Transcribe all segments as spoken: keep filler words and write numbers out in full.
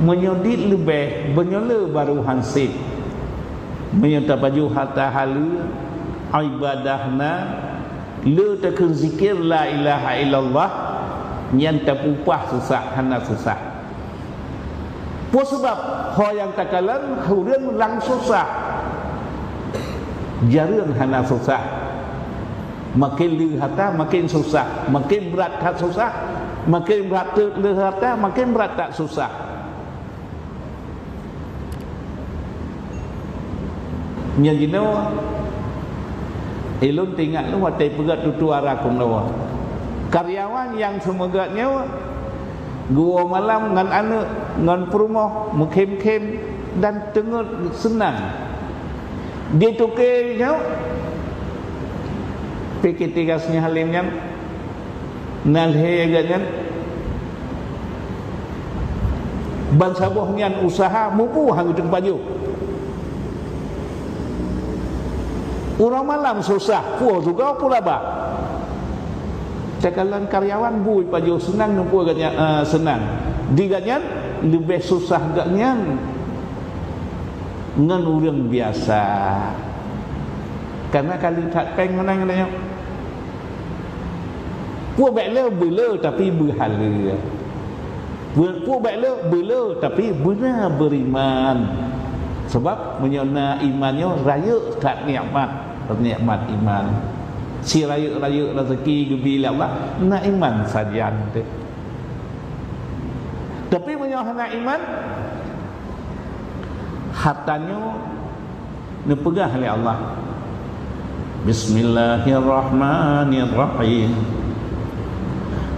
Meunyoe dit leubeh, meunyoe le barô han sép. Meunyoe tapajoh harta haleue, ibadah na, le takheun zikir la ilaha illallah, nyan tapeuupah susah, hana susah. Peue sabab? Ho nyang takalon ureuëng lang susah, jareueng hana susah. Makin le harta, makin susah. Makin brat that susah, makin brat le harta, makin brat that susah. Nyan jinoe, ulôn teuingat lôn watée peugét tutoe ara keunoe. Karyawan nyang seumeugét nyoe geuwoe malam ngon aneuëk, ngon peurumoh, meukhém-khém dan teungeut seunang. Di toke nyoe, P K T Gas nyan Halim nyan, na lhée geuh nyan. Bansaboh nyan useuha mubu han geuteuk pajoh. Uroe malam susah, peue juga peue laba. Takalon karyawan bui pajoh seunang, neupue geuh nyan, eh, seunang. Di geuh nyan leubeh susah geuh nyan ngon ureuëng biasa. Karena ka le that péng meunan nyoe. Peue bék le beule tapi beuhaleue. Peue, peue bék le beule tapi beuna beuriman. Sabab meunyoe na iman nyoe rayeuk that nikmat, nikmat iman. Si rayeuk-rayeuk raseuki geubi lé Allah, na iman sajan teuh. Tapi meunyoe hana iman, harta nyoe neupeugah lé Allah, "Bismillahirrahmanirrahim.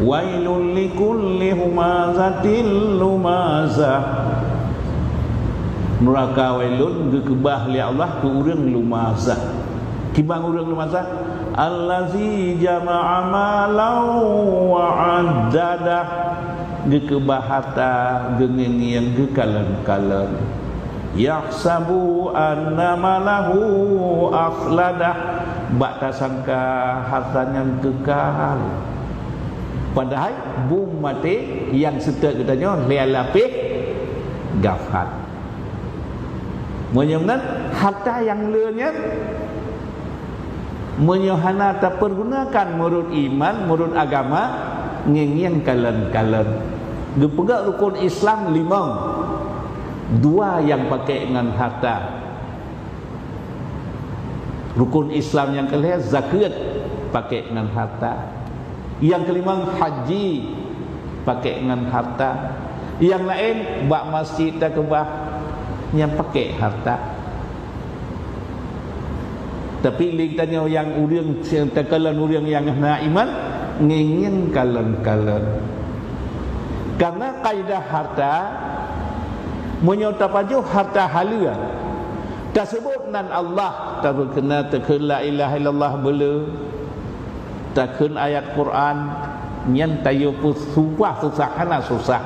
Wailul likulli humazatil lumazah." Nuraka wailun geukeubah lé Allah keu ureuëng lumazah. Kiban ureuëng lumazah? "Allazi jama'a malan wa addadah." Geukeubah harta, geungieng-ngieng, geukalon-kalon. "Yahsabu anna malahu akhladah." Bak tasangka harta nyan keukal. Padahai bum maté nyang seutôt geutanyoe lhée lapéh gafat. Meunyoe meunan, harta nyang le nyan, meunyoe hana tapeurgunakan meunurot iman, meunurot agama, ngieng-ngieng kalon-kalon. Geupeugah rukon Islam limong, dua nyang pakék ngon harta. Rukon Islam nyang keulhée zakeuet pakék ngon harta. Nyang keulimong haji pakék ngon harta. Nyang laén bak masjid takeubah nyang pakék harta. Tapi lé geutanyoe nyang ureuëng takalon ureuëng nyang hana iman, ngieng-ngieng kalon-kalon. Karena kaidah harta, meunyoe tapajoh harta haleue, taseubut nan Allah, tabeukeunan takheun la ilaha illallah beule, takheun ayat Quran, nyan tayue peusubah susah hana susah.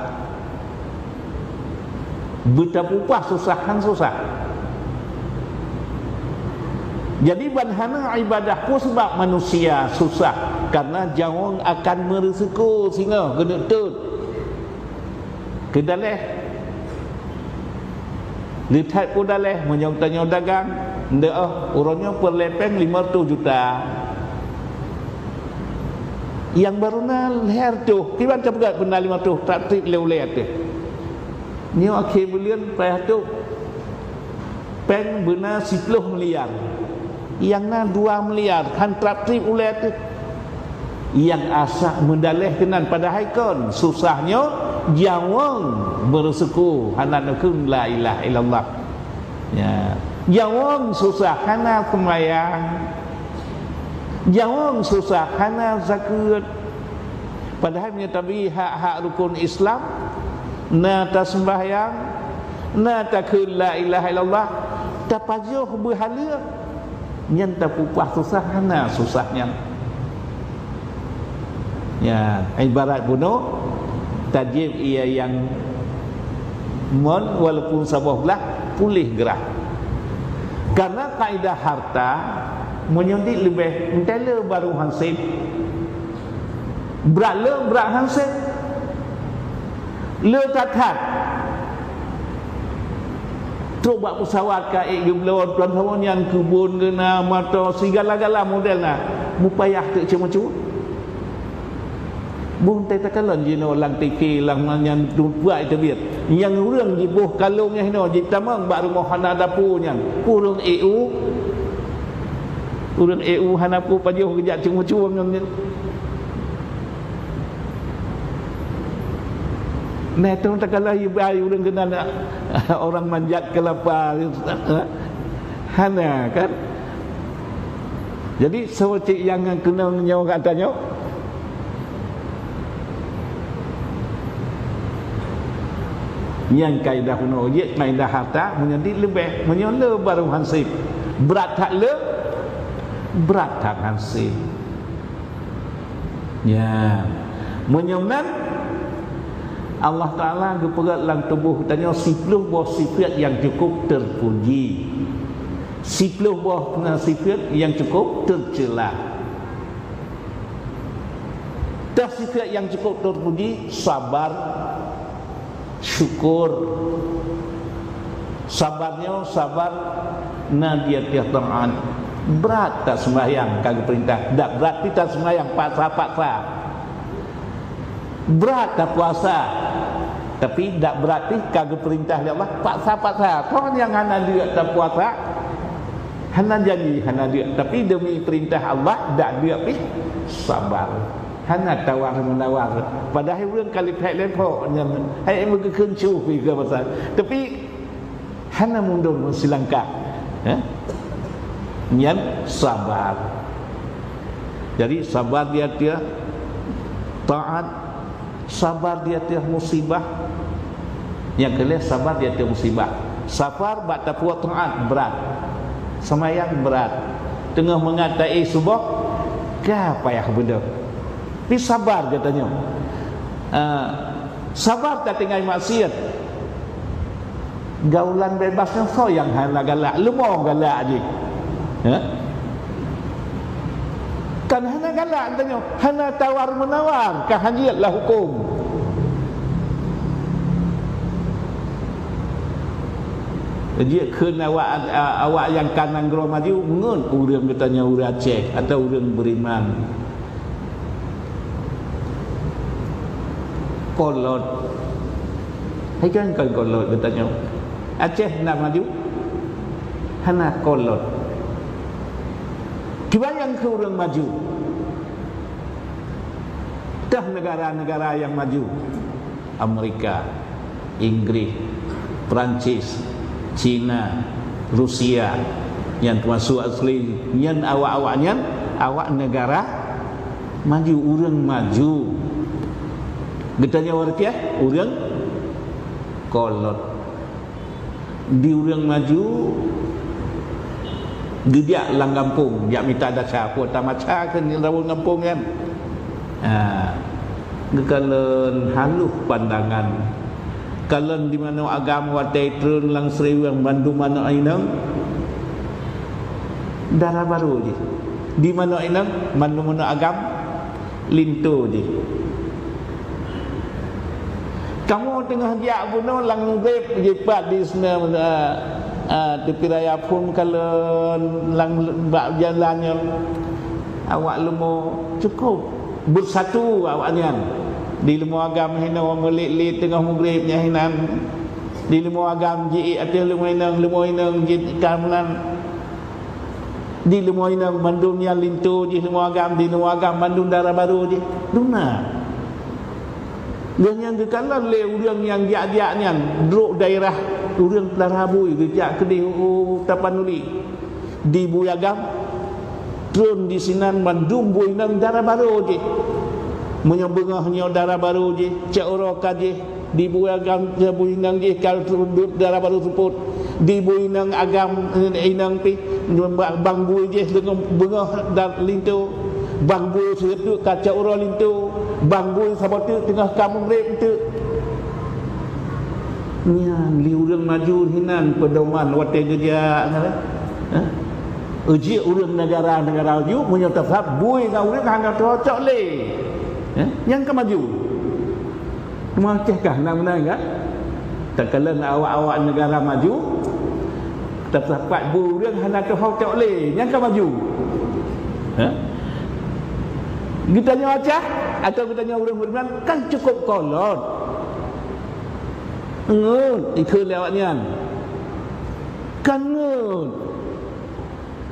Beutapupah susah han susah. Jadi ban hana ibadah peue sabab manusia susah, karena jaweueng akan meureuseukô singoh keuneuk teuet. Keu daleh. Leutat peue daleh meunyoe tanyoe dagang, ndak oh, uroe nyoe peureulée péng lima reutôh juta. Nyang barô na lhée reutôh, kiban tapeugah beuna lima reutôh, trap trip lé ulée teuh. Nyoe akhé buleuen payah tôb. Péng beuna siploh miliar. Nyang na dua miliar, han trap trip ulée teuh. Nyang asak meudaleh keunan padahai kon susah nyoe jaweueng meureuseukô hana neukheun la ilaha illallah. Ya. Jaweueng susah hana seumayang. Jaweueng susah hana zakeuet. Padahai meunyoe tabi hak-hak rukon Islam, na taseumbahyang, na takheun la ilaha illallah, tapajoh beuhaleue, nyan tapupah susah hana susah nyan. Ya, ibarat bunoe, tajieb ie nyang mon walaupun saboh glah puléh grah. Karena kaidah harta, meunyoe dit leubeh, entah le barô han sép. Brat le, brat han sép. Le that-that. Trok bak peusawat ka ék geubloe, tuan saboh nyan keubon geuna, moto, sigala-gala model na. Mupayah teuk ceumeucue. Boh teuh takalon jinoe lam T V, lam nyan buet teubiet. Nyang ureuëng jiboh kalon nyang hinoe jitamong bak rumoh hana dapu nyan. Ureuëng E U, ureuëng E U hana peue pajoh geujak ceumeucue ngon nyan. Nah, itu takalon ibai ureuëng keunan orang manjat kelapa. Hana kan? Jadi, soe cit nyang keunong nyoe gata nyoe? Nyang kaidah bunoe jeuet kaidah harta, meunyoe dit leubeh, meunyoe le baru hansip. Brat that le, brat that hansip. Ya. Meunyoe nan, Allah Taala geupeugét lam tuboh geutanyoe siploh boh sifat nyang cukup terpuji. Siploh boh sifat nyang cukup tercela. Teuh sifat nyang cukup terpuji, sabar, syukur. Sabar nyoe, sabar na di ateueh taat. Brat that sembahyang ka geupeurintah, dak brat pih that sembahyang paksa-paksa. Brat that puasa, tapi dak brat pih ka geupeurintah lé Allah paksa-paksa. Kon nyang hana deuk that puasa, hana janji, hana deuk, tapi demi peurintah Allah dak deuk pih sabar. Hana tawar-menawar. Padahai ureuëng ka lipek-lipok nyan, hai meugeukeuncuh pih ke pasal. Tapi hana mundur silangkah. Eh? Nyan sabar. Jadi, sabar di ateueh taat, sabar di ateueh musibah. Nyang keulhèe, sabar di ateueh musibah. Sabar bak tapeubuet taat brat. Seumayang brat. Teungoh mangat taéh suboh, ka payah beudôh. Tapi sabar geutanyoe. Ah, sabar tatinggai maksiat. Gaulan bebas nyoe soe nyang hana galak? Leumo galak jih. Ha? Kan hana galak geutanyoe, hana tawar-menawar, ka hanjeuet lah huköm. Jeuet kheun awak, awak nyang ka nanggroe maju, ngon ureuëng geutanyoe ureuëng Aceh atawa ureuëng beriman. Kolot. Hai kan, kan kolot geutanyoe. Aceh na maju? Hana kolot. Kiban nyang keu ureuëng maju? Teuh negara-negara nyang maju. Amerika, Inggris, Perancis, Cina, Rusia, nyan teumasuk asli nyan awak-awak nyan, awak negara maju, ureuëng maju. Geutanyoe ureuëng piah, ureuëng kolot. Di ureuëng maju, geujak lam gampông, jak mita desya, peue tamaca keu ureuëng gampông nyan. Ha, geukalon haloh pandangan. Kalon di manoe agam watée treun lam seriweueng bandum manoe inong, dara barô jih. Di manoe inong, bandum manoe agam, linto jih. Kamoe teungoh jak bunoe lam Maghrib jipat di sinoe, eh, eh, tepi raya phon kalon lam bak jalan nyoe. Awak leumo cukup beusatu awak nyan. Di leumo agam hinoe meulet-let teungoh Maghrib nyan hinan. Di leumo agam jiék ateueh leumo inong, leumo inong jih ka meunan. Di leumo inong bandum nyan linto jih leumo agam, di leumo agam bandum dara barô jih. Dum na. Lheueh nyan geukalon lé ureuëng nyang jak-jak nyan, droe daerah ureuëng Peularabu geujak keudeh u Tapanuli. Di bui agam, treun di sinan bandum bui inong dara barô jih. Meunyoe beungoh nyoe dara barô jih, cot uroe ka jih, di bui agam bui inong jih ka duek dara barô seupôt. Di bui inong agam, inong pih, bang bui jih deungon beungoh dan linto. Bang bui seureutôk ka cot uroe linto. Bang bui saboh teuk teungoh ka Maghrib teuk. Nyan lé ureuëng maju hinan peudoman watée geujak nyan. Hah? Uji ureuëng negara-negara maju meunyoe tasab bui ngon ureuëng hana cocok lé. Hah? Nyang ka maju. Meuakhé kah na meunan kan? Takalon awak-awak negara maju, Teusapat bu ureuëng hana teuhok cok lé, nyang ka maju. Ha? Geutanyoe Aceh atau geutanyoe ureuëng beriman kan cukup kolot. Ngon ikeu lewat nyan. Kan ngon.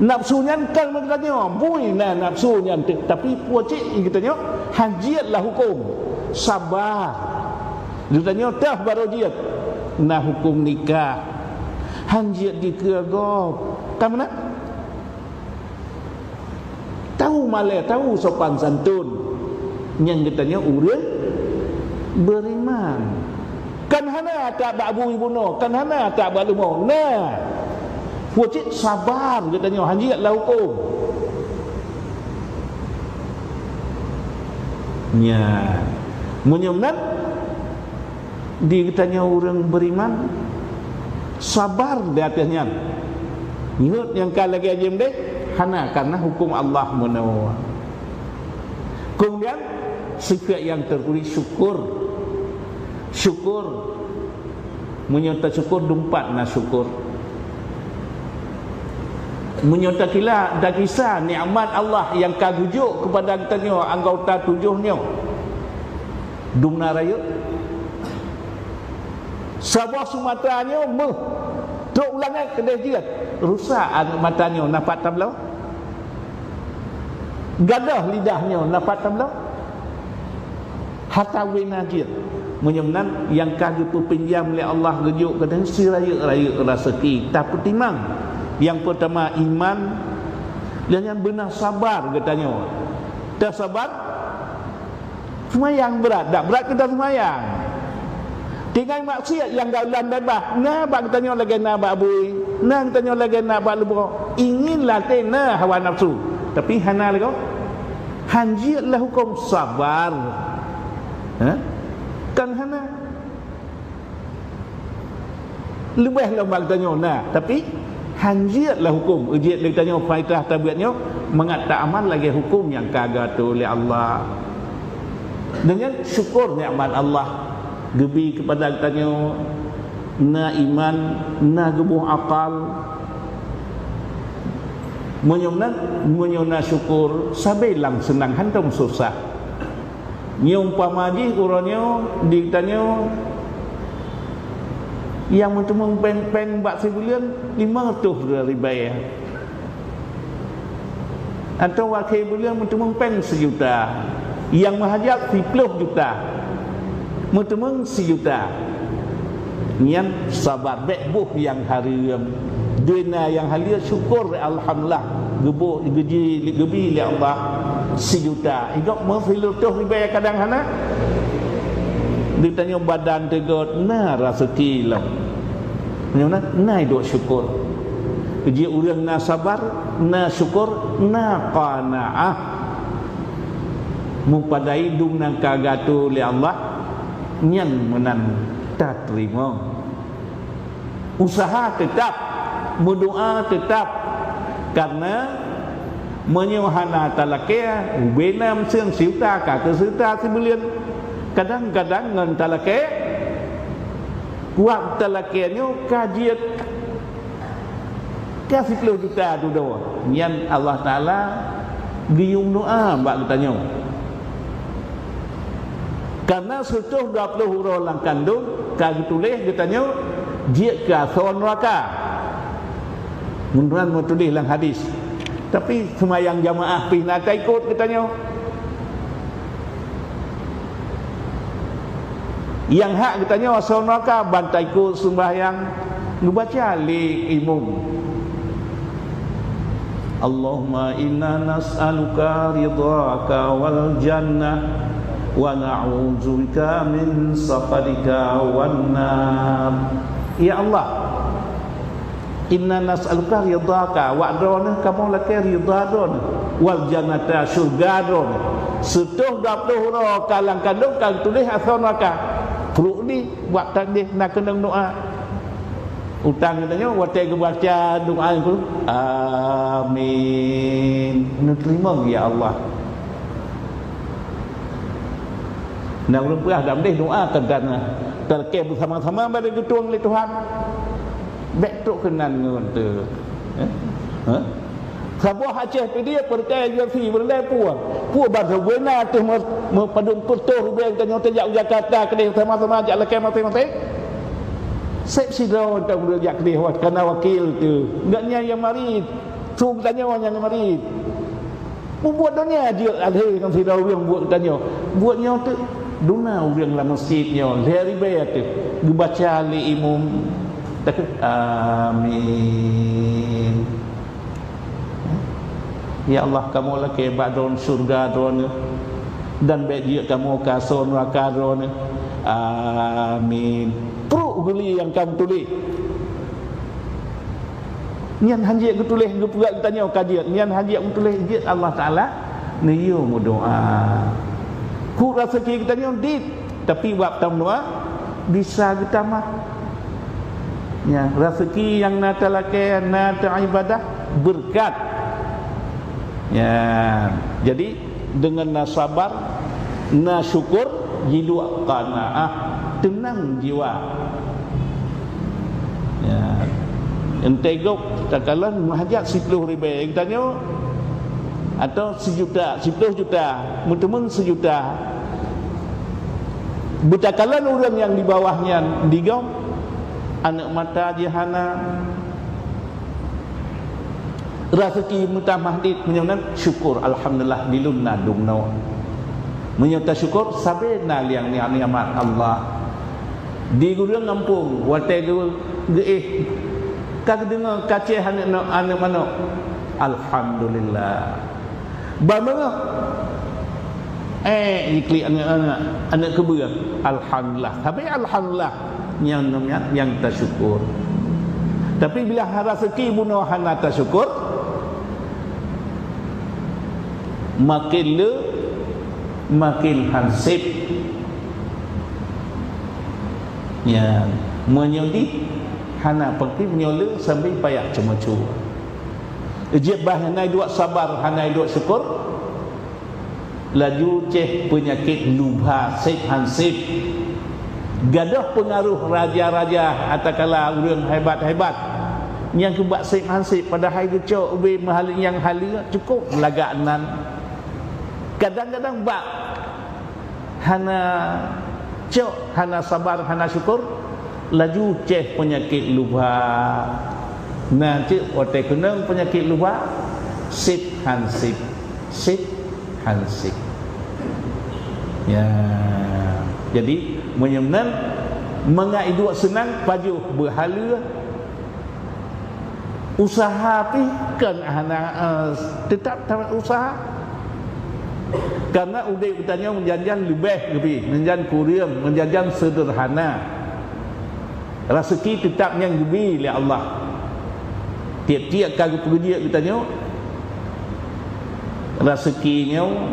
Nafsu nyan kan geutanyoe, bui na nafsu nyan teuh. Tapi pucék geutanyoe hanjiet lah hukum. Sabar. Geutanyoe teuh baru jiet. Na hukum nikah. Hanjiet dikeue gob. Ka meunan? Tahu malée, tahu sopan santun. Nyang geutanyoe ureuëng beriman. Kan hana tak bak bui bunoe, kan hana tak bak leumo. Nah, pucék sabar geutanyoe hanjiet lah hukum. Nya. Meunyoe meunan, di geutanyoe ureuëng beriman, sabar di ateueh nyan. Nyoe nyang ka lagée jeuem deh, hana karena hukum Allah meunoe. Kemudian, sifat yang terpuji syukur. Syukur. Meunyoe tasyukur, dumpat na syukur. Meunyoe takila, takisa nikmat Allah yang ka geujok kepada geutanyoe anggota tujoh nyoe. Dumna rayeuk. Saboh sumata nyoe meuh. Trok u langét keudeh jeuet. Rusak aneuk mata nyoe na pat tabloe. Gadoh lidah nyoe na pat tabloe. Hata wena jeuet. Meunyoe meunan, nyang ka geupeupinjam lé Allah geujok keudeh si rayeuk-rayeuk raseuki. Tapeutimang. Nyang peutama iman. Lheueh nyan beuna sabar geutanyoe. Tasabar. Seumayang brat, dak brat keu taseumayang. Tinggai maksiat nyang gaulan beubaih, na bak geutanyoe lagée na bak bui, na geutanyoe lagée na bak leumo. Ingin latée na hawa nafsu, tapi hana lagoe. Hanjiet lah huköm sabar. Ha? Kan hana. Leubeh lom bak geutanyoe na, tapi hanjiet lah huköm. Ujiet lé geutanyoe paitah tabiat nyoe mangat taamal lagée huköm nyang ka geuatoe lé Allah. Deungon syukur nikmat Allah geubi keupada geutanyoe, na iman, na geuboh akal. Meunyoe na, meunyoe na syukur, sabe lam seunang, hantom susah. Nyoe umpama jih uroe nyoe di geutanyoe nyang meuteumeung péng-péng bak sibuleuen limong reutôh ribée. Atawa akhé buleuen meuteumeung péng sijuta. Nyang meuhajat siplôh juta. Meuteumeung sijuta. Nyan sabar, bék boh nyang hareuem. Deuh na nyang haleue syukur, alhamdulillah, geuboh, geuji, geubi lé Allah sijuta. Ingat meusireutôh ribée kadang hana. Di tanyoe badan teugot na raseuki lom. Nyoe na, na iduek syukur. Ji ureuëng na sabar, na syukur, na qanaah. Meupadai dum nyang ka geuatoe lé Allah, nyan meunan tateurimong. Useuha teutab, meudoá teutab. Kareuna meunyoe hana talakée, ubena meuseun sijuta ka keu sijuta sibuleuen. Kadang-kadang ngon talakée, kuat talakée nyoe ka jeuet ka siplôh juta dudoe. Nyan Allah Taala geuyue doá bak geutanyoe. Kareuna sireutôh dua plôh uroe lam kandong ka geutuléh geutanyoe jeuet keu asoe neuraka. Meunan meutuléh lam hadis. Tapi seumayang jamaah pih na taikot geutanyoe. Nyang hak geutanyoe asoe neuraka ban taikot seumbahyang geubaca lé imum. Allahumma inna nas'aluka ridhaka wal jannah wa na'udzubika min sakhatika wan nar. Ya Allah, inna nas'aluka ridhaka, bak droeneuh kamoe lakée ridha droeneuh, wal jannata, syeuruga droeneuh. Sireutôh dua plôh uroe ka lam kandong ka geutuléh asoe neuraka. Pruet di bak takdeh na keunong doá. Utang geutanyoe watée geubaca doá nyan, amin. Neuteurimong ya Allah. Na ureuëng peugah dak meudeh doá teuntang talakée beusama-sama bari geutueng lé Tuhan. Bèk trok keunan ngon teu. Eh? Hah? Saboh Aceh Pidie peureulèe G F C, peureulèe peue? Peue ban saboh na teuh me-, meupadum peuet ribèe tanyoe tajak u Jakarta keudeh sama-sama jak lakèe maséng-maséng. Sép sidroe teuh meunurot jak keudeh, wah, kana wakil teuh. Gobnyan nyang marit. Su geutanyoe nyang marit. Mubuet donya jeuet alhé ngon sidroe ureueng buet geutanyoe. Buet nyoe teuk duna ureueng lam meuseujid nyoe, lhèe ribèe teuk geubaca lé imum. Takheun, "Amin. Ya Allah, kamoe lakèe bak droeneuh syeuruga droeneuh, dan bèk jeuet kamoe keu asoe neuraka droeneuh. Amin." Pruet geuli nyang ka meutuléh. Nyan hana jeuet geutuléh geupeugah geutanyoe ka jeuet. Nyan hana jeuet meutuléh jeuet Allah Taala neuyue meudoa. Keu raseuki geutanyoe dit, tapi bak tameudoa bisa geutamah. Ya, raseuki nyang na talakèe, na taibadah, beureukat. Ya, jadi deungon na sabar, na syukur, jiduek qanaah, teunang jiwa. Ya. Enteuk gob takalon meuhajat siploh ribèe geutanyoe, atau sijuta, siploh juta, meuteumèe sijuta. Beutakalon ureueng nyang di bawah nyan di gob, aneuk mata jih hana, raseuki meutamah dit, meunyoe nan syukur, alhamdulillah, di lôn na dumnoe. Meunyoe tasyukur, sabe na liang nikmat Allah. Di gureueng gampông, watèe geu-, geuéh, ka geudeungoe kacéh aneuk no-, aneuk manok. Alhamdulillah. Ban beungoh, eh, jiklik aneuk-aneuk, aneuk keubeue. Alhamdulillah. Tapi alhamdulillah nyang, nyang, nyang tasyukur. Tapi bila raseuki bunoe hana tasyukur, makin le, makin hansip. Ya, meunyoe di hana pengki, meunyoe le sambil payah ceumeucue. Jeuet bah hana duek sabar, hana duek syukur, laju ceh peunyakét lubha sép hansép. Gadôh peungaroh raja-raja, atakala ureueng hebat-hebat, nyang keubah sép hansép, padahai geucok ubé meuhaleue nyang haleue cukôp lagak nan. Kadang-kadang bak hana cok, hana sabar, hana syukur, laju ceh peunyakét lubha. Na cit watèe keunong peunyakét lubha, sép hansép, sép hansép. Ya, jadi meunyoe nan mangat iduek seunang, pajoh beuhaleue, usaha pih kon hana, eh, teutap tamat usaha. Karena udép geutanyoe meujan-jan leubeh geubi, meujan kureueng, meujan-jan seudeurhana. Raseuki teutap nyang geubi lé Allah. Tiep-tiep ka geupeujeuet geutanyoe, raseuki nyoe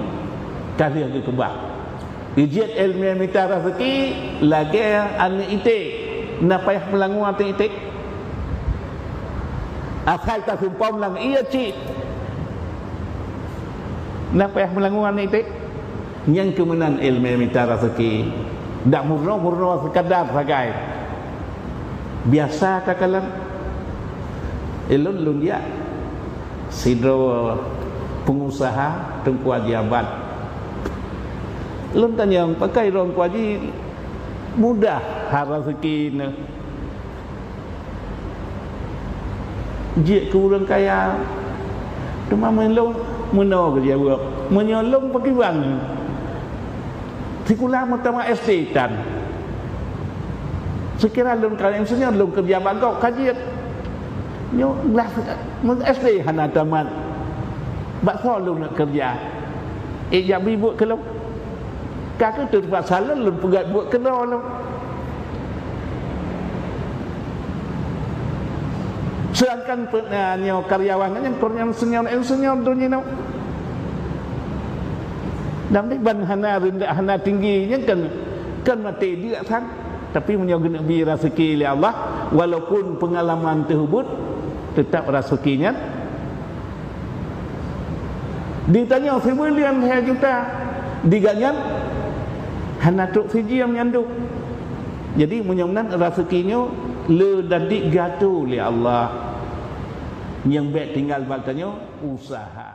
ka lheueh geukeubah. Jeuet ileumèe mita raseuki lagèe aneuk iték. Na payah meulangue aneuk iték? Asai tasumpom lam ié cit. Na payah meulangue aneuk iték? Nyang keumeunan ileumèe mita raseuki. Dak meurunoe-meurunoe seukadar sagai. Biasa takalon. Ilôn lôn jak sidroe peungusaha Teungku Haji Abad. Lôn tanyong, "Pakon droe Teungku Haji mudah ha raseuki neuh? Jeuet keu ureueng kaya." Teuma meulôn meunoe geujaweueb, "Meunyoe lôn pakriban, sikula meutamat S D tan. Seukira lôn ka insinyur, lôn keureuja bak gob ka jeuet. Nyoe glah S D hana tamat. Bak soe lôn neuk keureuja? Ék jak bri buet keu lôn? Ka kheueh teupaksa lôn, lôn peugöt buet keudroe lôn." Sedangkan pe-, na nyoe karyawan nyan, kon nyang insinyur-insinyur donya nyoe. Dan ban hana rendah, hana tinggi, nyan kan, kan maté diak san. Tapi meunyoe geuneuk bi raseuki lé Allah, walaupun peungalaman teuh ubit, teutap raseuki nyan. Ditanyoe sibuleuen lhèe juta, di gobnyan hana trok sijeuem nyan dum. Jadi, meunyoe nan raseuki nyoe Le dan digato lé Allah. Nyang bék tinggai bak tanyoe usaha.